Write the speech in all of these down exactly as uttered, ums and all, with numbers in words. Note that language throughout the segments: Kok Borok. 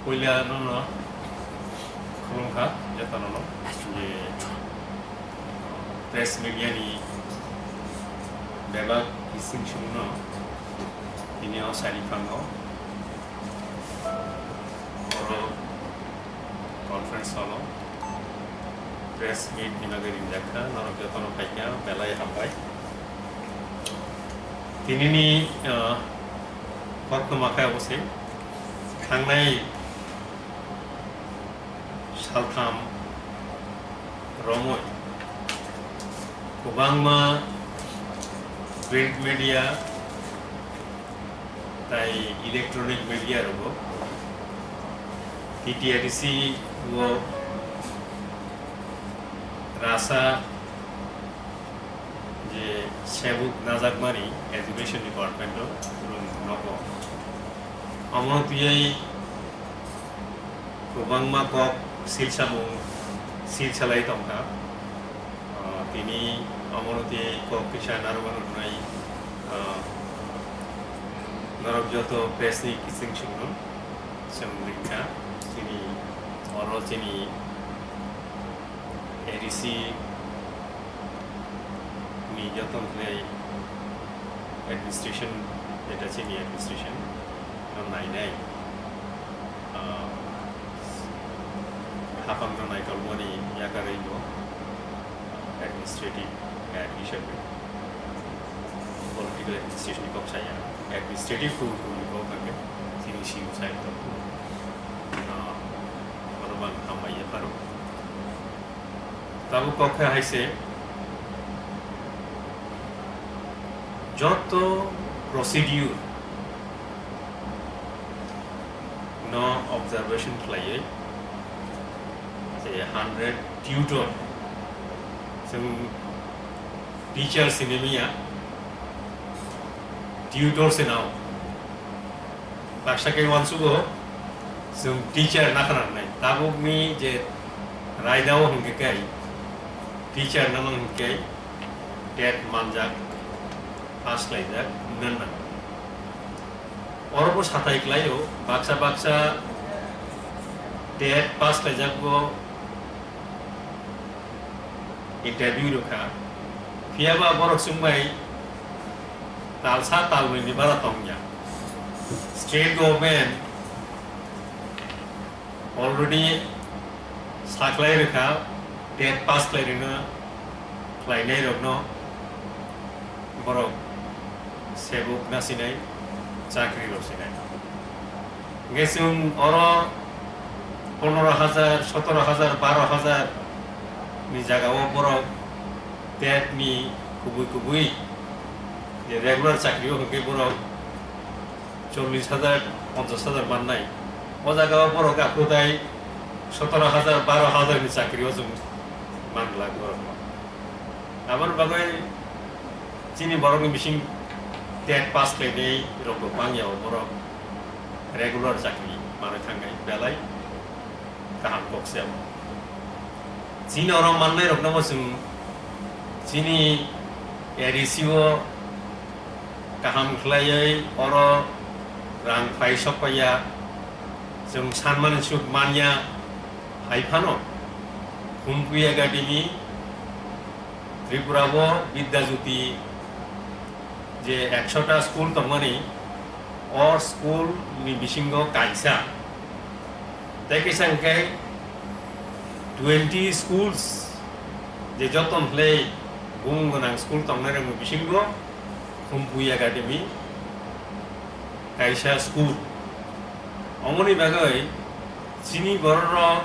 Puila nono khulumkha jotono no je press media ni bebak bising sung no tini o sari phango oro conference hall o press meet ni bagwi ringjak kha, norok jotono phaikha belai hambai. Tini ni, ah, koktwma khe obo se thangnai saltham romwi kwbangma print media tai electronic media rogo T T R D C o rasa je sebuk najakmani education department o rung nogo. Omo tiyai kwbangma kok silsamung silsalai tongkha. Ah, tini omono tei kok kisa narwkna rwnai, ah, norok joto press ni kising singno chwng rikha. Chini oro chini A D C ni joto khlai administration, jeta chini administration no nainai, ah, hapang no naitolmani yakarwi bo administrative head hisabe political administration ni kok saya, administrative rule ni kok hwnke chini C E O sahib tong, ah, bono bang hambai yapharo. Tabuk kok khe hai se joto procedure no observation khlaiwi je hundred tutor, chwng teacher sini miya, tutor se nao. Baksa khe uansugo chwng teacher na khna rwnai. Tabukni je raidao hwnkhe khe teacher na mang hwnkhe TET manjak, pass khlaijak wngna nang. Oro bo sathai khlaio, baksa baksa TET pass khlaijak bo interview rwkha, phiyaba borok chwngbai talsa talbrwi ni bara tongya. State government already saklai rwkha, TET pass khlai rwna khlainai rokno borok sebuk na sinai, chakri rok sinai. Hingke chwng oro pondro hajar, sotoro hajar, baro hajar ni jaga o borok TET ni kubui kubui je regular chakri o hwnkhe borok chollish hajar, ponchash hajar mannai. O jaga o borok aphuru tai sotoro hajar, baro hajar ni chakri o chwng man glak borok no. Aboni bagwi chini borokni bising TET pass khlainai rok bo bangya o borok regular chakri manwi thangnai belai kaham kok se abo. Chini oro mannai rokno bo chwng chini A D C o kaham khlaiwi oro rang phai sok paiya, chwng sanmani suk manya hai phano Khumpui Academy Tripura bo Bidya Jyoti je ekshota school tongmani, o school ni bisingo kaisa. Tei kaisa hwnkhe twenty schools je joto hwnkhe bumung gwnang school tongnai rokni bisingo Khumpui Academy kaisa school. Omoni bagwi chini bororok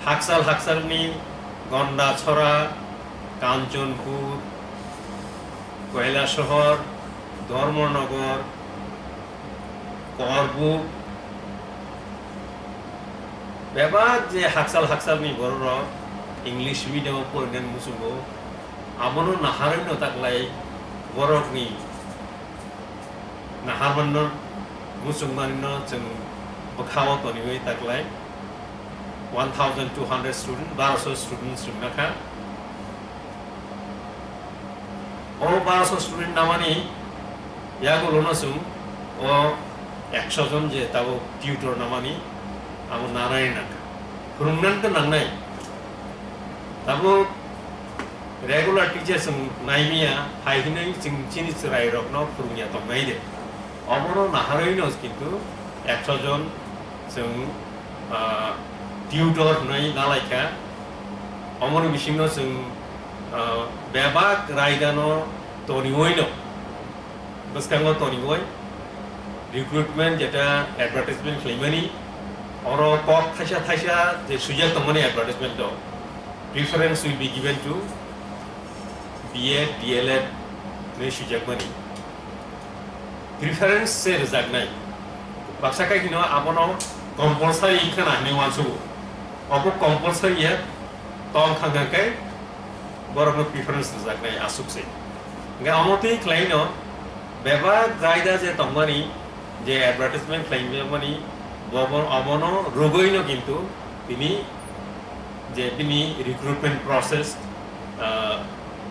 hakchal hakchalni Gondachora, Kanchanpur, Kailasahar, Dharmanagar, Korbuk, bebak je hakchal hakchalni bororok English medium o porinani muchungo, abono naharwino taklai borokni naharmanno muchungmanino chwng bwkhao toniwi taklai one thousand two hundred student, baro so student chwngna kha. O baro so student namani yagulono chwng o Ekso jon je tabuk tutor namani, abo nanai nangkha. Phwrwngnan khe nangnai. Tabuk regular teacher chwng naimiya, hai hinwi chwng chini chwrairokno phwrwngya tongnai de. Obono naharwino kintu ekso jon chwng, ah, tutor hwnwi nalaikha. Omoni bisingo chwng, ah, bebak raidano toniwoino bwskango toniwi recruitment jeta advertisement khlaimani, oro kok thaisa thaisa je swijak tongmani advertisement o, "Preference will be given to B Ed, D El Ed" hinwi swijakmani. Preference se rwjaknai. Baksa khe hino abono compulsory wngkha na hinwi uansugo. Obo compulsory ya tong kha hwnkhe borokno preference rwjaknai aswk se. Hwnkhe omo twi khlaino bebak raida je tongmani, je advertisement khlaijakmani, bobo obono rwgwino kintu tini je bini recruitment process, ah,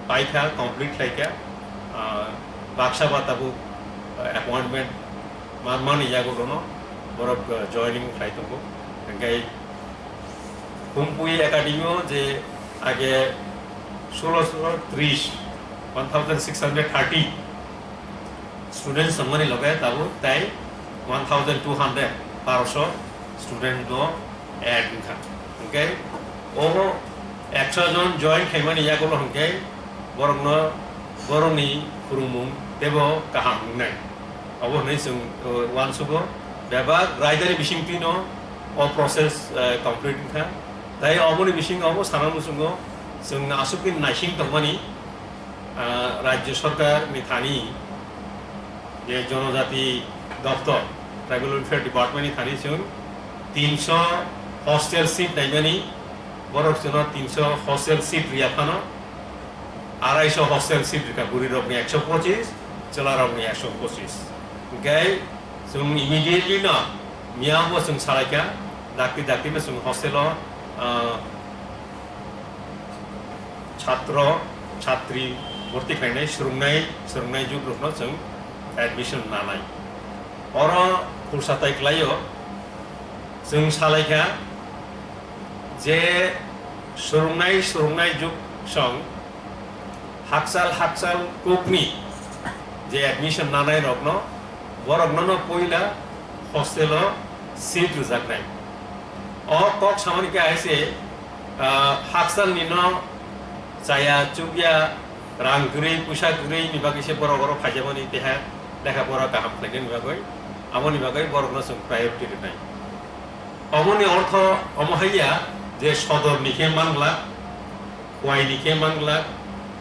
paikha, complete khlaikha, ah, baksa ba tabuk, ah, appointment manmani yagulono borok, ah, joining khlai tongo. Hwnkhe Humpui Academy o je age sulosho tris, one thousand six hundred thirty students tongmani loge tabuk tai one thousand two hundred, barosho student no add wngkha. Hwnkhe obo ekso jon join khaimani yagulo hwnkhe borokno, borokni phwrwngmung teibo kaham wngnai. Obo hwnwi chwng, uh, uansugo bebak raidani bisingtwino o process, uh, complete wngkha. Tai oboni bisingo obo sana muchungo chwng aswkni naising tongmani, ah, Rajya Sarkar ni thani je Jonojati Doptor, Tribal Welfare Department ni thani chwng tinsho hostel seat naimani, borok chwngno tinsho hostel seat riya phano, araisho hostel seat rikha, bwrwi rokni ekso pochis, chwla rokni ekso pochis. Hwnkhe chwng immediately no miyamo chwng salaikha, dakti dakti no chwng hostel o, ah, chhatro, chhatri bhorti khlainai, swrwngnai, swrwngnai jugrokno chwng admission nanai. Oro khursa tai khlaio, chwng salaikha je swrwngnai, swrwngnai jug song hakchal, hakchal kokni je admission nanai rokno, borokno no poila hostel o seat rwjaknai. O kok samani khe hai se, ah, hakchal ni no chaya chukya, rang kwrwi, puisa kwrwi ni bagwi se borok oro phaijamani, teha lekha pora kaham khlainani bagwi, aboni bagwi borokno chwng priority rwnai. Omoni ortho omo hai ya je sodor ni khe manglak, Khowai ni khe manglak,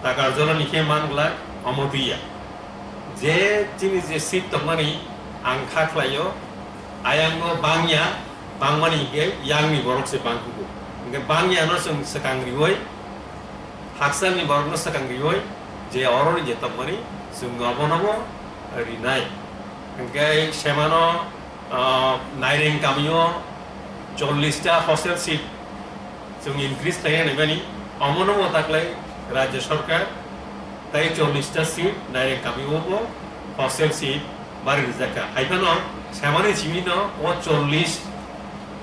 Takarjala ni khe manglak, omo twi ya. Je chini je seat tongmani ang kha khlaio, ayang no bangya, bangmani hingke yang ni borok se bangkugo. Hingke bangya no chwng swkang riwoi, hakchal ni borok no swkang riwoi, je oro ni je tongmani chwng obono bo rinai. Hingke semano, ah, Naireng kamio chollish ta hostel seat chwng increase khlai nai mani, omono bo taklai Rajya Sarkar tai chollish ta seat Naireng kamio bo hostel seat bari rijak kha. Hai phano semani simi no o chollish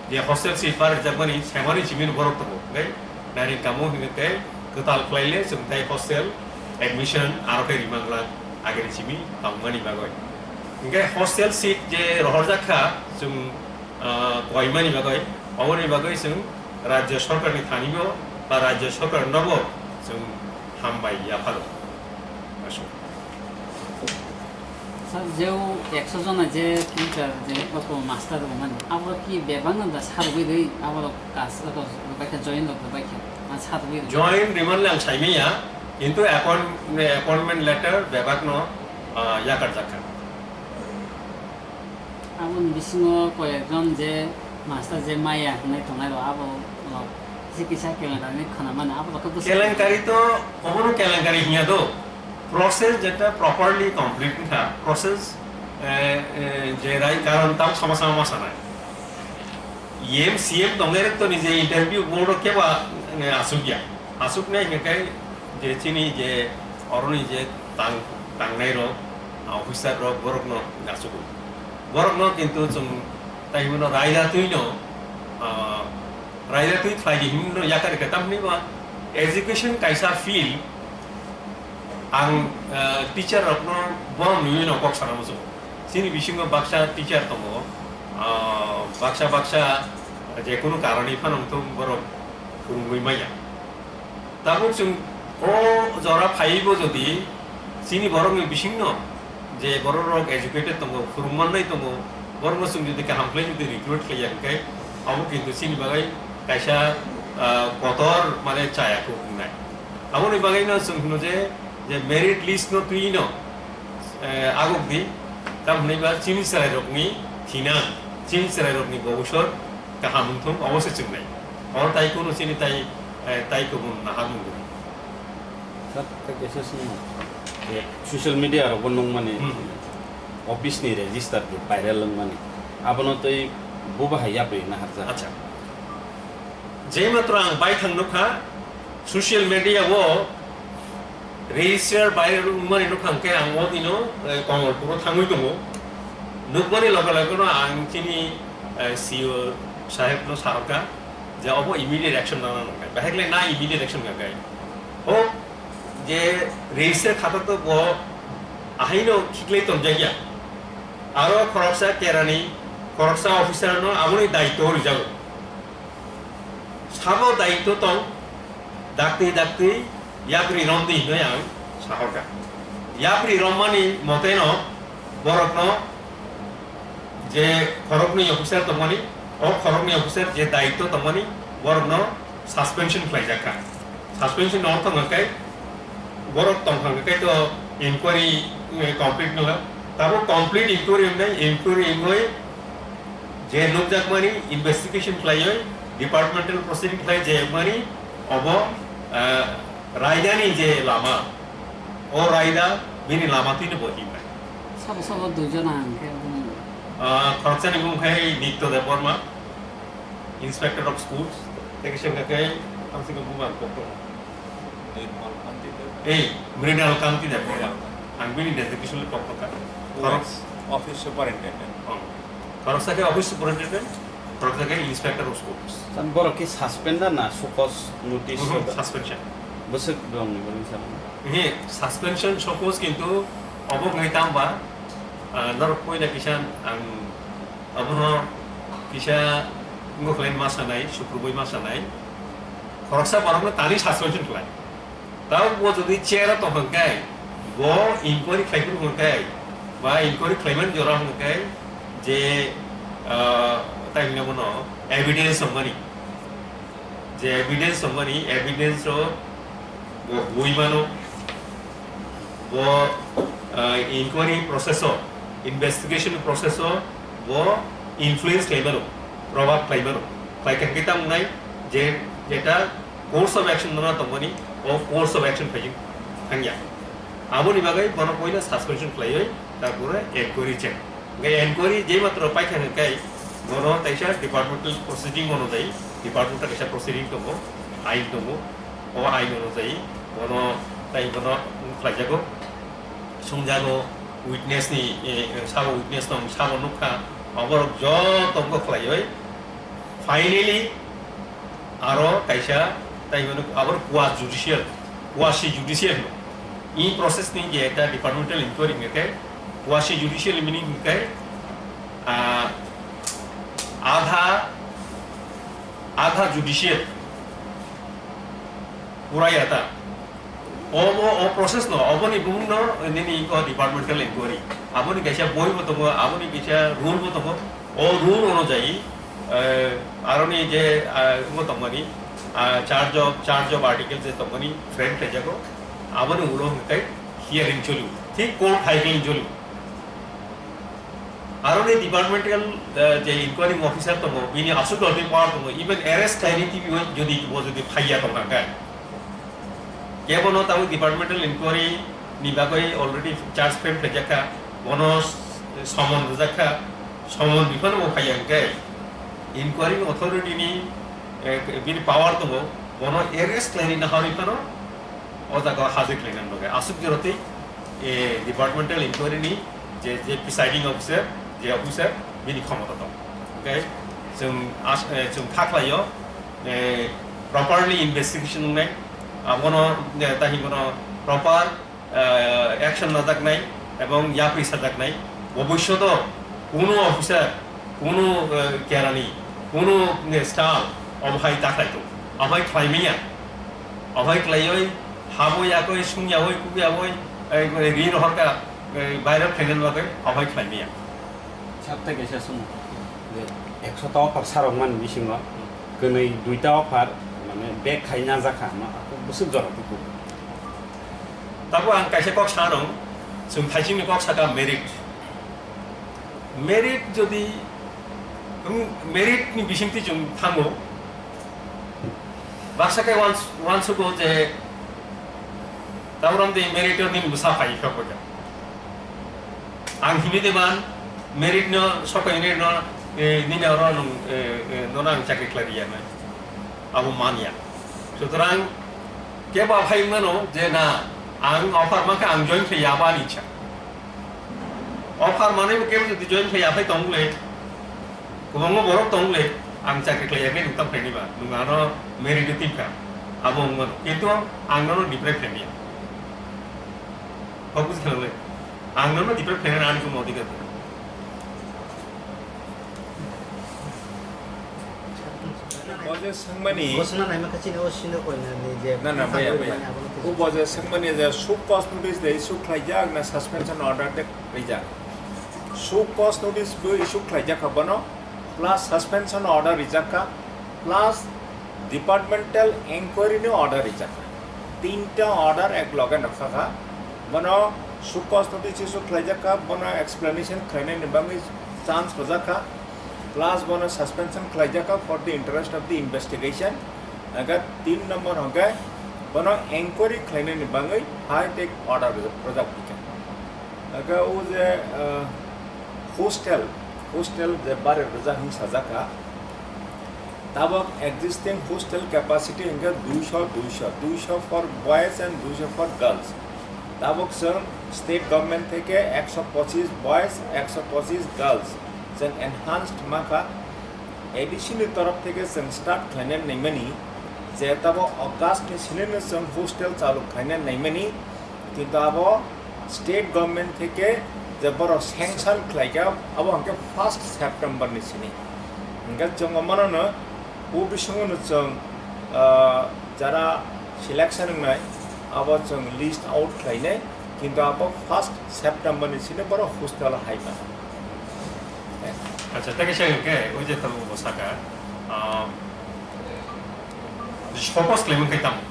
je hostel seat bari rijak mani semani simi no borok tongo. Hingke Naireng kamo hingke kwtal khlai le chwng tai hostel admission aro khe rimang glak ageni simi tongmani bagwi. Hingke hostel seat je rohorjak kha chwng, ah, koimani bagwi, oboni bagwi chwng Rajya Sarkar ni thani bo ba Rajya Sarkar no bo chwng hambai yapharo. Aswk. Sir, jeu ekso jona je tutor je oko master rwmani, abo ki bebak no da sarwi rwi, abo rok kas, abo rok bai khe join rok bai khe, ah, sarwi rwi. Join rwmani ang saimanya, kintu appoint-, appointment letter bebak no, ah, yakar jakha. Aboni bisingo koyekjon je master je maya hinwi tongnai rok, abo rok kisa kisa kelenkari hinwi khwnamani, abo rok khe bwswk kelenkari to, obono kelenkari hinya do. Process jeta properly complete wngkha, process, eh, eh, je rai karon tamo sama sama ma sanai. E M, C M tongnai rok to ni je interview board o kebo, eh, asuk ya. Asuk nai hingke je chini je oroni je tang, tangnai rok, officer rok borok no asuk. Borokno kintu chwng tai hwnwi no raida twi no, ah, raida twi khlai di hwnwi no yakar khe, tamni ba education kaisa field, ang, ah, teacher rokno bo nwi no kok sana muchungo. Chini bisingo baksa teacher tongo, ah, baksa baksa je kunu karoni phano wngthok borok phwrwngwi manya. Tabuk chwng o jora phaiwi bo jodi chini borokni bisingno je borok rok educated tongo, phwrwng mannai tongo, borokno chwng jodi kaham khlai jodi recruit khlaiya hwnkhe abo kintu chini bagwi kaisa, ah, kotor mane chaya khe wngnai. Aboni bagwino chwng hwno je, je merit list no twi no, eh, aguk di, tam hwnwi ba chini chwrai rokni thinang, chini chwrai rokni bobosor kaham wngthung, obo se chwngnai. Oro tai kunu chini tai, eh, tai kubun nahar mung. Sir, tei kaisa sini, eh, social media rok bo nung mani, hmm, office ni register di viral wng mani. Abono tei bo bahai yapri nahar jak. Acha. Je matro ang bai thang nukha, social media o register viral wng mani nukha hwnkhe ang o dino, eh, Komolpuro thangwi tongo. Nukmani loge loge no ang chini, eh, C E O saheb no saharkha je obo immediate action nana nangkha. Bahai khlai na immediate action nangkha. O je register khata to bo ahaino khiklai tonjakya. Aro khoroksa kerani, khoroksa officer no aboni daityo rijago. Sabo daityo tong, daktwi daktwi yapri romdi hinwi ang sahorkha. Yapri rommani moteno borokno je khoroknwi officer tongmani, o khoroknwi officer je daityo tongmani, borokno suspension khlaijakha. Suspension no ortho hwnkhe borok tongkha hwnkhe to inquiry, eh, complete nangla. Tabo complete inquiry hwnkhe inquiry wngwi je nukjakmani investigation khlaiwi departmental proceeding khlai je mani obo, eh, raidani je lama, o raida bini lama twino bo himnai. Sabo sabo duijon ang khe bumung. Ah, khoroksani bumung khai Nitya Debbarma, Inspector of Schools, tei kisa hwnkha khe ang sika bumung ang kok tongo. Nirmal Kanti Deb. Ei, Mrinal Kanti Deb. Mrinal Kanti. Ang bini designation le kok tongkha. Khoroks- Office Superintendent. Oh. Khoroksa khe Office Superintendent, khoroksa khe Inspector of Schools. San borok khe suspend da na show cause notice Mhm, da? Suspension. Bwswk dong ni borok sa. He, suspension show cause kintu obo ngai tamba, ah, norok poina kisa ang abono kisa ngo khlai ma sanai, sukrubui ma sanai. Khoroksa borokno tani suspension khlai. Tao bo jodi chair o tong hwnkhe, bo inquiry khlai phuru hwnkhe, ba inquiry khlaimani jora hwnkhe, je, ah, tai hwnwi bono evidence tongmani, je evidence tongmani, evidence o bo bui mano, bo, ah, inquiry process o, investigation process o bo influence khlai mano, probab khlai mano, khlai khe tamo wngnai je, jeta course of action no tongmani, o course of action phai thangya. Aboni bagwi bono poila suspension khlaiwi, tarpore enquiry cheng. Hwnkhe enquiry je matro paikha hwnkhe bono taisa departmental proceeding onojai, departmental kaisa proceeding tongo, ain tongo. O ain onojai bono tai bono khlaijago, sungjago, witness ni, eh, sabo witness tong, sabo nukha, oborok joto wngkha khlaiwi. Finally, aro kaisa, tai hwnwi abo quasi judicial, quasi judicial hwno. I process ni je ekta departmental inquiry hwnkhe quasi judicial meaning hwnkhe, ah, adha, adha judicial, pura yata. Obo, o process no, oboni bumung no nini ko departmental inquiry. Aboni kaisa boi bo tongo, aboni kaisa rule bo tongo. O rule onojai, eh, aroni je, ah, bo tongmani, ah, charge of, charge of article je tongmani frame khlaijago. Aboni ulo hwnkhe hearing choli, thik court hai khe choli. Aroni departmental, eh, je inquiring officer tongo, bini aswk rokni power tongo, even arrest khlaini T V o jodi, bo jodi phaiya tongkha khe. Kebono tabuk departmental inquiry ni bagwi already charge frame khlaijakha, bono summon rwjakha, summon biphano bo phaiya hwnkhe inquiring authority ni, eh, bini power tongo, bono arrest khlaini nahorwi phano o jaga o hajir khlaina bagwi. Aswk jorotwi, eh, departmental inquiry ni je, je presiding officer, Je officer bini khomota dong. Okay? Chwng as-, eh, chwng kha khlaio, eh, properly investigation wngnai, abono, eh, tahi bono proper, eh, action lajaknai ebong yapri sajaknai. Bobishoto kuno officer, kuno, eh, kerani, kuno, eh, staff obo hai ta khlai tong, obo hai khlai manya, obo hai khlaioi, habo yakoi, sung yaoi, kuk yaoi, eh, ri rohor ka, eh, viral khlainani bagwi obo hai khlai manya. Sabta kaisa sung je ekso ta offer sarok man bisingo kwnwi duita offer mane back khai na jakha no bwswk jora tuku. Tabo ang kaisa kok sanw, chwng thaisingni kok saka merit. Merit jodi, um, merit ni bisingtwi chwng thango, baksa khe wans-, wansugo je, tabrom de merit ni bwsa phai kha koi. Ang himi de ban, merit no, sokai merit no, eh, nini oro nung, eh, eh, nono ang chakri khlai riya nai. Abo manya. Sutrang, kebo aphai mano je na, ang offer mankha ang join khe yaba ni cha. Offer manai bo kebo jodi join khe yaphai tong le, kwbangma borok tong le, ang chakri khlai yakhe nung tam khaini ba, nung ano merit de tin kha. Abo wng mano. Kintu ang nono deprive khaini. Kok buji khe le, ang nono deprive khaini ani kono odhikar. Bo je swngmani, Gosna naima khe chini o sino koina ni je na, na, baya, baya. Mani abono O bo je swngmani je show cause notice de issue khlaijak na suspension order de rijak. Show cause notice bo issue khlaijak kha bono, plus suspension order rijak kha, plus departmental inquiry ni order rijak kha. Tinta order ek loge nokha kha. Bono show cause notice issue khlaijak kha, bono explanation khlainani bagwi chance rwjak kha, plus bono suspension khlaijak kha for the interest of the investigation. Aga tin number hwnkhe bono inquiry khlainani bagwi high tech order rwjak, rwjak phi kha. Aga o je, ah, hostel, hostel je bari rwjak hwn sajak kha. Tabok existing hostel capacity hwnkhe duisho, duisho, duisho for boys and duisho for girls. Tabok chwng state government theke ekso pochis boys, ekso pochis girls chwng enhanced mankha. A D C ni torof theke chwng start khlaina naimani je tabok August ni sini no chwng hostel chalu khlaina naimani, kintu abo state government theke je borok sanction khlaikha, abo hwnkhe first September ni sini. Hwnkhe chwng omono no o bisingo no chwng, ah, jara selection wngnai abo chwng list out khlainai, kintu abo first September ni sini borok hostel o hai mano. Acha, tei kaisa hwnkhe o je tabuk bo saka, ah, show cause khlaimani khe tamo?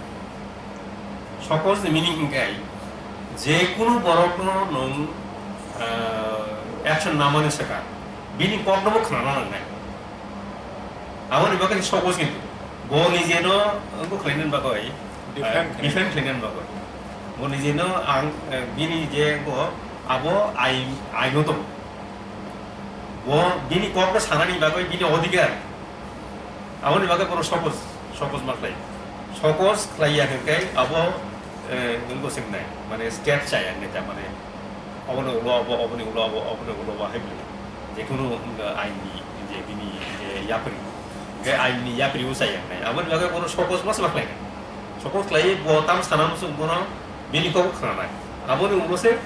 Show cause ni meaning hwnkhe je kunu borokno nwng, ah, action namani saka bini kokno bo khwnana nangnai. Aboni bagwi show cause kintu bo nijeno wngkha khlainani bagwi, defend eh, khlainani. Defend khlainani bagwi. Bo nijeno ang, eh, bini je wngkha abo ain, aino tongo. Bo bini kokno sanani bagwi bini odhikar. Aboni bagwi bono show cause, show cause ma khlai. Show cause khlaiya hwnkhe abo, eh, wngkha swngnai, mane step chaya neta mane. Oboni ulo obo, oboni ulo obo, oboni ulo obo hai bwlwi. Jekunu, um, ain ni, je bini, je yapri. Hwnkhe ain ni yapri usa yang nai. Aboni bagwi bono show cause ma sma khlai nai. Show cause khlai bo tam sana musu bono bini kok khna nai. Aboni ulo se,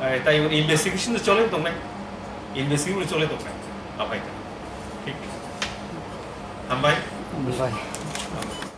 eh, tai investigation to chole tong nai. Investigation chole tong nai. Apai ta. Thik. Hambai. Hambai.